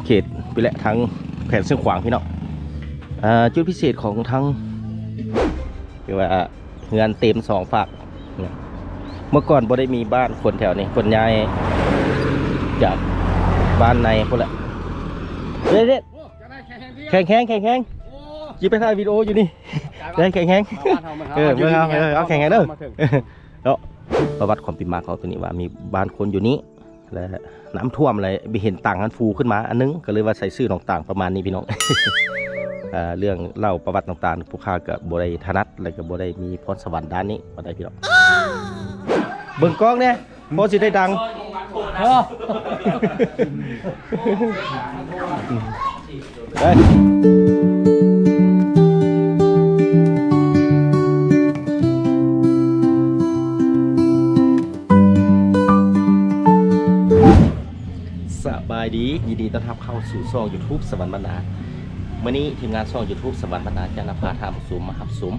ເຂດນີ້ແຫຼະ ທາງແຂວງຊຽງຂວາງພີ່ນ້ອງ. ເອີ ຈຸດພິເສດຂອງທາງ ຄືວ່າເຮືອນເຕັມສອງຟາກ. ເມື່ອກ່ອນບໍ່ໄດ້ມີບ້ານຄົນແຖວນີ້ ຄົນຍ້າຍຈາກບ້ານໃນພຸ້ນແຫຼະ. ເດັດໆ ໂອ້ ຈະໄດ້ແຂງແຮງ ແຂງແຮງ ແຂງແຮງ. ໂອ້ ຊິໄປຖ່າຍວິດີໂອຢູ່ນີ້ ໄດ້ແຂງແຮງ. ເອີ ເມືອງເຮົາ ເອີ ເອົາແຂງແຮງເດີ ເນາະ. ປະຫວັດຄວາມເປັນມາຂອງຕົວນີ້ວ່າມີບ້ານຄົນຢູ່ນີ້ ແລະ ນ້ຳຖ້ວມ ແລະ ໄປເຫັນຕັງຫັ້ນຟູຂຶ້ນມາອັນໜຶ່ງ ກໍເລີຍວ່າໃສ່ຊື່ໜອງຕາງປະມານນີ້ພີ່ນ້ອງ. ເອີ ເລື່ອງເລົ່າປະຫວັດຕ່າງໆ ພວກຂ້າກໍບໍ່ໄດ້ຖະໜັດ ແລະ ກໍບໍ່ໄດ້ມີພອນສະຫວັນດ້ານນີ້ປານໃດພີ່ນ້ອງ. ເບິ່ງກ້ອງແດ່ ພໍຊິໄດ້ດັງ. ເອີ ໄປ ສະບາຍດີ ຍິນດີຕ້ອນຮັບເຂົ້າສູ່ຊ່ອງຢູທູບສະຫວັນບັນນາ. ມື້ນີ້ທີມງານຊ່ອງຢູທູບສະຫວັນບັນນາຈະນຳພາທ່ານຜູ້ຊົມມາຮັບຊົມ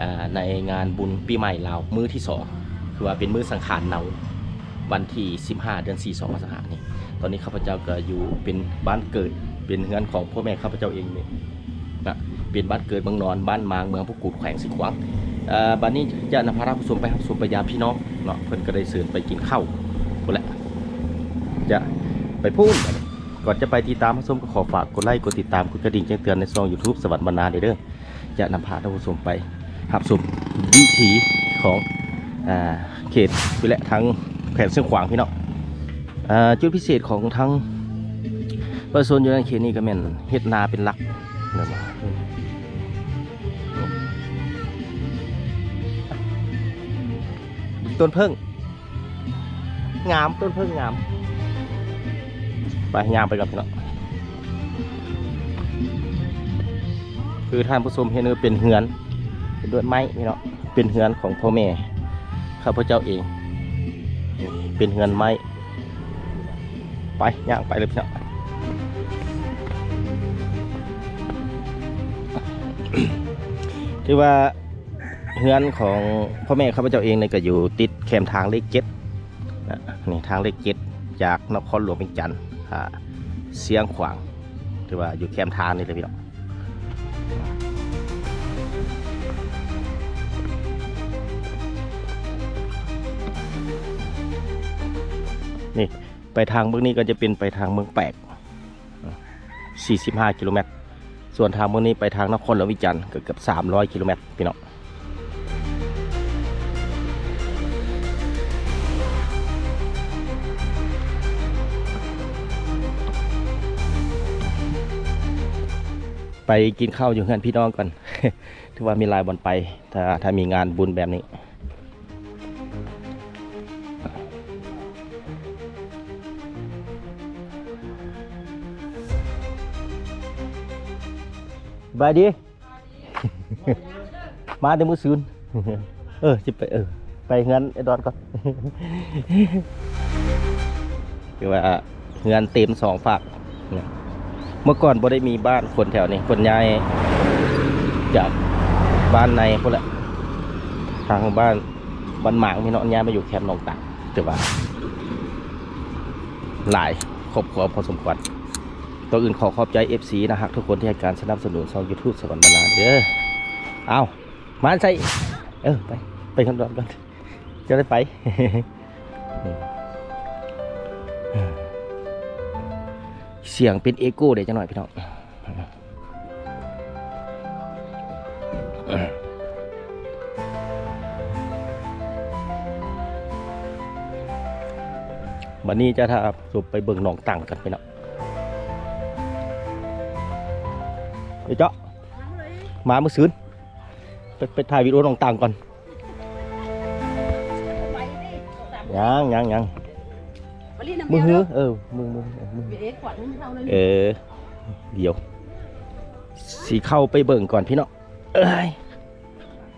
ອ່າ ໃນງານບຸນປີໃໝ່ລາວມື້ທີສອງ ຄືວ່າເປັນມື້ສັງຂານເນົາ ວັນທີສິບຫ້າ ເດືອນສີ່ ສອງພັນຊາວຫ້ານີ້. ຕອນນີ້ຂ້າພະເຈົ້າກໍຢູ່ເປັນບ້ານເກີດ ເປັນເຮືອນຂອງພໍ່ແມ່ຂ້າພະເຈົ້າເອງນີ້ນະ ເປັນບ້ານເກີດເມືອງນອນ ບ້ານໝາງ ເມືອງພະກູດ ແຂວງຊຽງຂວາງ. ເອີ ບັດນີ້ຈະນຳພາທ່ານຜູ້ຊົມໄປຮັບຊົມໄປຢາມພີ່ນ້ອງເນາະ ເພິ່ນກໍໄດ້ເຊີນໄປກິນເຂົ້າພຸ້ນແຫຼະ ຈະໄປພຸ້ນ. ກ່ອນຈະໄປຕິດຕາມຮັບຊົມ ກໍຂໍຝາກກົດໄລ ກົດຕິດຕາມ ກົດກະດິ່ງແຈ້ງເຕືອນໃນຊ່ອງຢູທູບສະຫວັນບັນນາເດີ. ຈະນຳພາທ່ານຜູ້ຊົມໄປຮັບຊົມວິຖີຂອງ ອ່າ ເຂດນີ້ແຫຼະ ທາງແຂວງຊຽງຂວາງພີ່ນ້ອງ. ເອີ ຈຸດພິເສດຂອງທາງປະຊາຊົນຢູ່ໃນເຂດນີ້ກໍແມ່ນເຮັດນາເປັນຫຼັກ ແມ່ນບໍ່? ຕົ້ນເຜິ້ງ ງາມ ຕົ້ນເຜິ້ງງາມ. ໄປ ຍ່າງໄປກ່ອນພີ່ນ້ອງ. ຄືທ່ານຜູ້ຊົມເຫັນ ເປັນເຮືອນ ເປັນດ້ວຍໄມ້ພີ່ນ້ອງ ເປັນເຮືອນຂອງພໍ່ແມ່ຂ້າພະເຈົ້າເອງ ເປັນເຮືອນໄມ້. ໄປ ຍ່າງໄປເລີຍພີ່ນ້ອງ. ຖືວ່າ ເຮືອນຂອງພໍ່ແມ່ຂ້າພະເຈົ້າເອງນີ້ກໍຢູ່ຕິດແຄມທາງເລກເຈັດນະ ນີ້ທາງເລກເຈັດ ຈາກນະຄອນຫຼວງວຽງຈັນຫາຊຽງຂວາງ ຖືວ່າຢູ່ແຄມທາງນີ້ແຫຼະພີ່ນ້ອງ. ນີ້ ໄປທາງເບື້ອງນີ້ກໍຈະເປັນໄປທາງເມືອງແປກ ສີ່ສິບຫ້າກິໂລແມັດ. ສ່ວນທາງເບື້ອງນີ້ໄປທາງນະຄອນຫຼວງວຽງຈັນກໍເກືອບສາມຮ້ອຍກິໂລແມັດພີ່ນ້ອງ. ໄປກິນເຂົ້າຢູ່ເຮືອນພີ່ນ້ອງກ່ອນ ຖືວ່າມີຫຼາຍບ່ອນໄປ ຖ້າ ຖ້າມີງານບຸນແບບນີ້. ສະບາຍດີ ມາແຕ່ມື້ຊືນ. ເອີ ຊິໄປ ເອີ ໄປເຮືອນໄອ້ດອນກ່ອນ. ຄືວ່າ ເຮືອນເຕັມສອງຟາກ. ເມື່ອກ່ອນບໍ່ໄດ້ມີບ້ານຄົນແຖວນີ້ ຄົນຍ້າຍຈາກບ້ານໃນພຸ້ນແຫຼະ ທາງບ້ານ ບ້ານໝາງພີ່ນ້ອງ ຍ້າຍມາຢູ່ແຄມໜອງຕາງ ແຕ່ວ່າຫຼາຍຄອບຄົວພໍສົມຄວນ. ກ່ອນອື່ນຂໍຂອບໃຈເອັຟຊີໜ້າຮັກທຸກຄົນທີ່ໃຫ້ການສະໜັບສະໜູນຊ່ອງຢູທູບສະຫວັນບັນນາເດີ. ເອົາ ມາໃສ່ ເອີ ໄປ ໄປກັນກ່ອນ ກ່ອນ ຈະໄດ້ໄປ. ສຽງເປັນເອໂກ້ເດ້ຈັກໜ້ອຍພີ່ນ້ອງ. ບັດນີ້ຈະພາຊົມໄປເບິ່ງໜອງຕັງກັນພີ່ນ້ອງ. ເອີ ເຈາະ ມາມື້ຊືນ ໄປ ໄປຖ່າຍວິດີໂອໜອງຕັງກ່ອນ. ຍັງ ຍັງ ຍັງ ມື້ຮື ເອີ ມື້ ມື້ ມື້ ເອີ ດຽວຊິເຂົ້າໄປເບິ່ງກ່ອນພີ່ນ້ອງເອີຍ.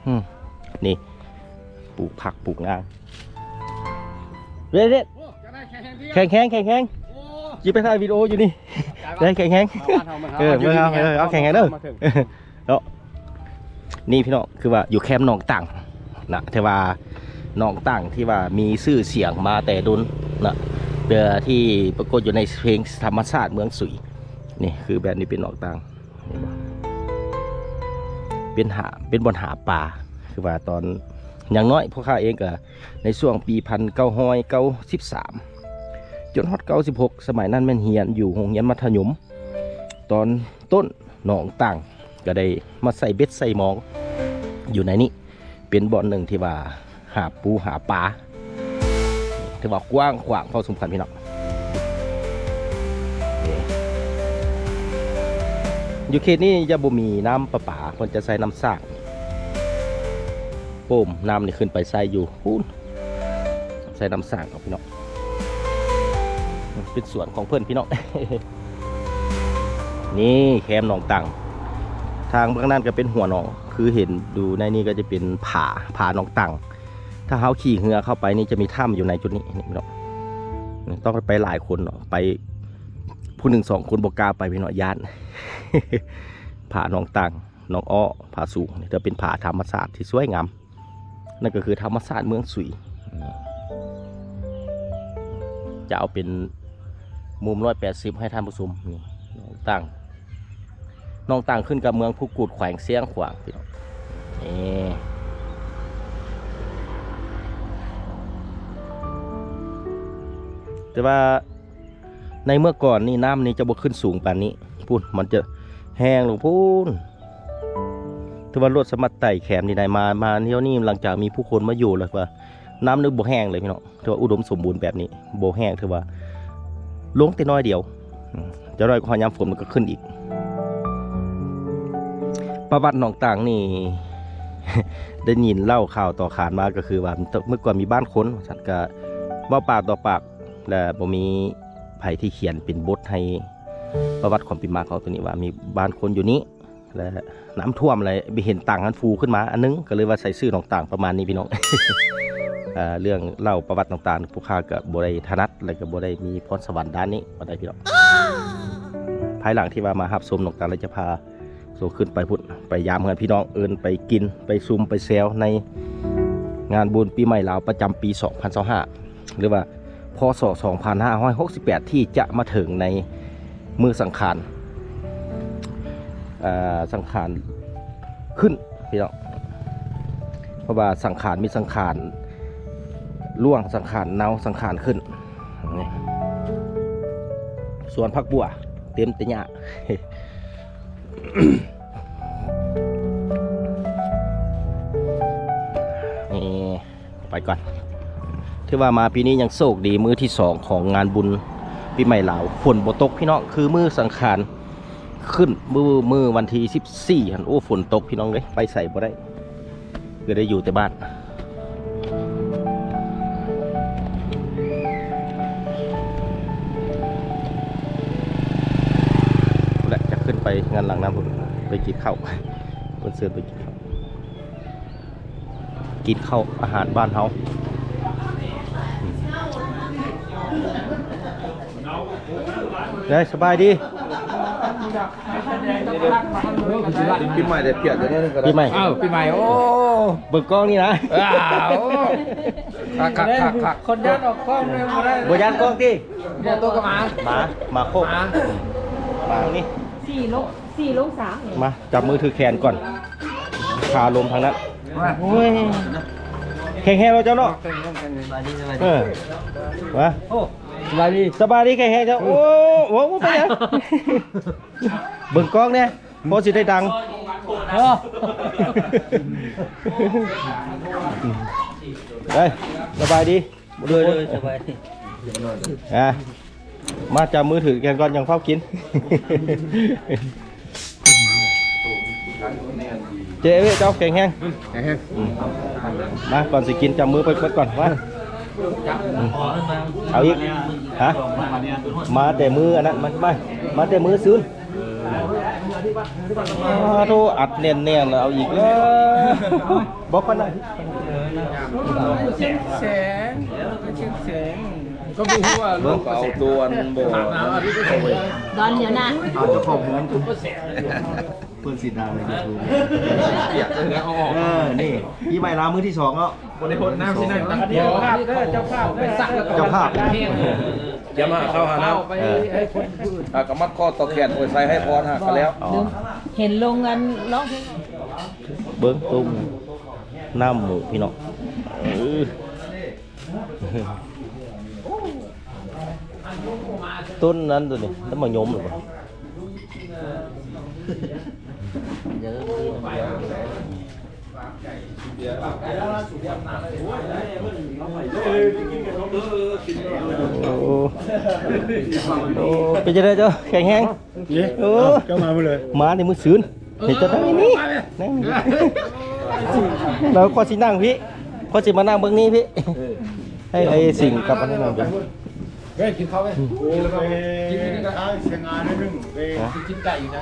ອືມ ນີ້ ປູກຜັກປູກຫຍ້າ ເດັດໆ ແຂງແຮງ ແຂງແຮງ. ຊິໄປຖ່າຍວິດີໂອຢູ່ນີ້ ໄດ້ແຂງແຮງ ເອີ ເມືອງເຮົາ ເອີ ເອົາແຂງແຮງເດີ ເນາະ. ນີ້ພີ່ນ້ອງ ຄືວ່າຢູ່ແຄມໜອງຕັງນະ ແຕ່ວ່າໜອງຕັງທີ່ວ່າມີຊື່ສຽງມາແຕ່ດົນນະ ເທື່ອທີ່ປາກົດຢູ່ໃນເພງທຳມະຊາດເມືອງສຸຍ. ນີ້ຄືແບບນີ້ເປັນໜອງຕ່າງ ເຫັນບໍ່? ເປັນຫາ ເປັນບ່ອນຫາປາ. ຄືວ່າຕອນ ຢ່າງນ້ອຍພວກຂ້າເອງກໍໃນຊ່ວງປີພັນເກົ້າຮ້ອຍເກົ້າສິບສາມ ຈົນຮອດເກົ້າສິບຫົກ ສະໄໝນັ້ນແມ່ນຮຽນຢູ່ໂຮງຮຽນມັດທະຍົມຕອນຕົ້ນ. ໜອງຕ່າງ ກໍໄດ້ມາໃສ່ເບັດໃສ່ມອງຢູ່ໃນນີ້ ເປັນບ່ອນໜຶ່ງທີ່ວ່າຫາປູຫາປາ ຖືວ່າກວ້າງຂວາງພໍສົມຄວນພີ່ນ້ອງ. ຢູ່ເຂດນີ້ຈະບໍ່ມີນ້ຳປະປາ ເພິ່ນຈະໃຊ້ນ້ຳສາກ ໂປ້ມນ້ຳນີ້ຂຶ້ນໄປໃຊ້ຢູ່ພຸ້ນ ໃຊ້ນ້ຳສາກເນາະພີ່ນ້ອງ. ເປັນສວນຂອງເພິ່ນພີ່ນ້ອງ. ນີ້ແຄມໜອງຕ່າງ ທາງເບື້ອງນັ້ນກໍເປັນຫົວໜອງ ຄືເຫັນຢູ່ໃນນີ້ກໍຈະເປັນຜາ ຜາໜອງຕ່າງ. ຖ້າເຮົາຂີ່ເຮືອເຂົ້າໄປນີ້ຈະມີຖ້ຳຢູ່ໃນຈຸດນີ້ ນີ້ພີ່ນ້ອງ. ຕ້ອງໄປຫຼາຍຄົນເນາະ ໄປຜູ້ໜຶ່ງສອງຄົນບໍ່ກ້າໄປພີ່ນ້ອງ ຢ້ານ. ຜາໜອງຕ່າງ ໜອງອ້ອ ຜາສູງ ນີ້ຈະເປັນຜາທຳມະຊາດທີ່ສວຍງາມ. ນັ້ນກໍຄືທຳມະຊາດເມືອງສຸຍ. ຈະເອົາເປັນມຸມຮ້ອຍແປດສິບໃຫ້ທ່ານຜູ້ຊົມ. ນີ້ໜອງຕ່າງ ໜອງຕ່າງຂຶ້ນກັບເມືອງພູກູດ ແຂວງຊຽງຂວາງພີ່ນ້ອງ. ນີ້ ແຕ່ວ່າ ໃນເມື່ອກ່ອນນີ້ນ້ຳນີ້ຈະບໍ່ຂຶ້ນສູງປານນີ້ ພຸ້ນ ມັນຈະແຫ້ງລົງພຸ້ນ. ຖືວ່າລົດສາມາດໄຕ່ແຄມນີ້ໄດ້ ມາ ມາດຽວນີ້ ຫຼັງຈາກມີຜູ້ຄົນມາຢູ່ແລ້ວ ວ່ານ້ຳນີ້ບໍ່ແຫ້ງເລີຍພີ່ນ້ອງ. ຖືວ່າອຸດົມສົມບູນແບບນີ້ ບໍ່ແຫ້ງ ຖືວ່າລົງແຕ່ໜ້ອຍດຽວ. ອືມ ຈັກໜ້ອຍພໍຍາມຝົນມັນກໍຂຶ້ນອີກ. ປະຫວັດໜອງຕ່າງນີ້ ໄດ້ຍິນເລົ່າຂ່າວຕໍ່ຂານມາ ກໍຄືວ່າເມື່ອກ່ອນມີບ້ານຄົນ ວ່າຊັ້ນ ກໍເວົ້າປາກຕໍ່ປາກ ແລະ ບໍ່ມີໃຜທີ່ຂຽນເປັນບົດໃຫ້ປະຫວັດຄວາມເປັນມາຂອງຕົວນີ້ ວ່າມີບ້ານຄົນຢູ່ນີ້ ແລະ ນ້ຳຖ້ວມ ແລະ ໄປເຫັນຕ່າງຫັ້ນຟູຂຶ້ນມາອັນໜຶ່ງ ກໍເລີຍວ່າໃສ່ຊື່ໜອງຕ່າງປະມານນີ້ພີ່ນ້ອງ. ເອີ ເລື່ອງເລົ່າປະຫວັດຕ່າງໆ ພວກຂ້າກໍບໍ່ໄດ້ຖະໜັດ ແລະ ກໍບໍ່ໄດ້ມີພອນສະຫວັນດ້ານນີ້ປານໃດພີ່ນ້ອງ. ພາຍຫຼັງທີ່ວ່າມາຮັບຊົມໜອງຕ່າງ ແລ້ວຈະພາ ໂຊຂຶ້ນໄປພຸ້ນ ໄປຢາມເຮືອນພີ່ນ້ອງ ເອີ້ນໄປກິນ ໄປຊຸມ ໄປແຊວໃນງານບຸນປີໃໝ່ລາວປະຈຳປີສອງພັນຊາວຫ້າ ຫຼືວ່າ ພ.ສ. ສອງພັນຫ້າຮ້ອຍຫົກສິບແປດ ທີ່ຈະມາເຖິງໃນມື້ສັງຂານ ເອີ ສັງຂານຂຶ້ນພີ່ນ້ອງ. ເພາະວ່າສັງຂານມີສັງຂານລ່ວງ ສັງຂານເນົ່າ ສັງຂານຂຶ້ນ. ນີ້ ສວນຜັກບົວເຕັມແຕ່ຫຍ້າ. ນີ້ ໄປກ່ອນ. ຖືວ່າມາປີນີ້ຍັງໂຊກດີ ມື້ທີສອງຂອງງານບຸນປີໃໝ່ລາວ ຝົນບໍ່ຕົກພີ່ນ້ອງ. ຄືມື້ສັງຂານຂຶ້ນ ມື້ ມື້ວັນທີສິບສີ່ຫັ້ນ ໂອ້ ຝົນຕົກພີ່ນ້ອງເອີຍ ໄປໃສບໍ່ໄດ້. ກໍໄດ້ຢູ່ແຕ່ບ້ານ ແລະ ຈະຂຶ້ນໄປເຮືອນຫຼັງນັ້ນພຸ້ນ ໄປກິນເຂົ້າ ເພິ່ນເຊີນໄປກິນເຂົ້າ ກິນເຂົ້າອາຫານບ້ານເຮົາ. ເອີ ສະບາຍດີ. ປີໃໝ່ໄດ້ປຽບຢູ່ແນວໜຶ່ງກໍໄດ້ ປີໃໝ່ ເອົ້າ ປີໃໝ່ ໂອ້ ເບິ່ງກ້ອງນີ້ນະ ອ້າວ ຄັກໆໆໆ ຄົນຢ້ານອອກກ້ອງເລີຍ ບໍ່ໄດ້ ບໍ່ຢ້ານກ້ອງຕິ ບໍ່ຕົວກໍມາ ມາ ມາໂຄກ ມາ ມານີ້ ສີ່ລົງ ສີ່ລົງສາມ ມາ ຈັບມືຖືກແຂນກ່ອນ ຄາລົມທາງນັ້ນ ໂອ້ຍ ແຂງແຮງເນາະເຈົ້າເນາະ ເອີ ມາ ໂອ້ ສະບາຍດີ ສະບາຍດີ ແຂງແຮງເຈົ້າ ໂອ້ ໂອ້ ບໍ່ເປັນຫຍັງ ເບິ່ງກ້ອງແດ່ ພໍຊິໄດ້ດັງ ເອີ ເອີຍ ສະບາຍດີ ໂດຍ ໂດຍ ສະບາຍດີ ອ່າ ມາ ຈັບມືຖືແກນກ່ອນ ຍັງເຝົ້າກິນ ເຈ້ເອີຍ ເຈົ້າແຂງແຮງ ແຂງແຮງ ມາ ກ່ອນຊິກິນ ຈັບມືໄປເບິດກ່ອນ ມາ ເອົາອີກ ຮະ ມາແຕ່ມື້ອັນນັ້ນ ມາ ມາ ມາແຕ່ມື້ຊືນ ອ້າໂທ້ ອັດແໜ້ນໆ ແລ້ວເອົາອີກແລ້ວ ບໍ່ປານໃດ ແສງ ແສງ ກໍບໍ່ຮູ້ວ່າ ເບິ່ງ ເອົາຕົວອັນບໍ່ ດອນດຽວນະ ເອົາເຈົ້າຂອງເຮືອນ ເພິ່ນຊິດັງໃນຢູທູບ ປຽກເລີຍ ເອົາອອກ ເອີ ນີ້ ປີໃໝ່ລາວມື້ທີສອງເນາະ ບໍ່ໄດ້ຫົດນ້ຳຊິນັ່ງຕັ້ງ ເຈົ້າພາບ ເຈົ້າພາບ ເຈົ້າພາບ ເຈົ້າພາບ ເຈົ້າພາບ ເຈົ້າພາບ ເຈົ້າພາບ ຢ່າມາຫາເຂົ້າຫານ້ຳ ເອີ ອ່າ ກໍມັດຂໍ້ຕໍ່ແຂນ ໂອ້ຍ ໃສ່ໃຫ້ພອນຫາກໍແລ້ວ ອໍ ເຫັນລົງອັນຮ້ອງເພງ ເບິ່ງຕຸ້ມນ້ຳໝູພີ່ນ້ອງ ເອີ ຕົ້ນນັ້ນຕົວນີ້ ຕົ້ນໝາກຍົມຫຼືບໍ່? ໂອ້ ໂອ້ ເປັນຈັ່ງໃດເຈົ້າ ແຂງແຮງ? ນີ້ ໂອ້ ເຈົ້າມາມື້ໃດ? ມາໃນມື້ຊືນ ເຫັນເຈົ້ານັ່ງຢູ່ນີ້ ນັ່ງຢູ່ນີ້ ແລ້ວຂ້ອຍຊິນັ່ງພີ້ ຂ້ອຍຊິມານັ່ງເບິ່ງນີ້ພີ້ ໃຫ້ ໃຫ້ສິງກັບອັນນັ້ນ ເຮີ້ຍ ກິນເຂົ້າເວີຍ ໂອ້ຍ ກິນເຂົ້າ ເສຍງານໜຶ່ງ ເອີ ກິນໄກ່ຢູ່ໃນ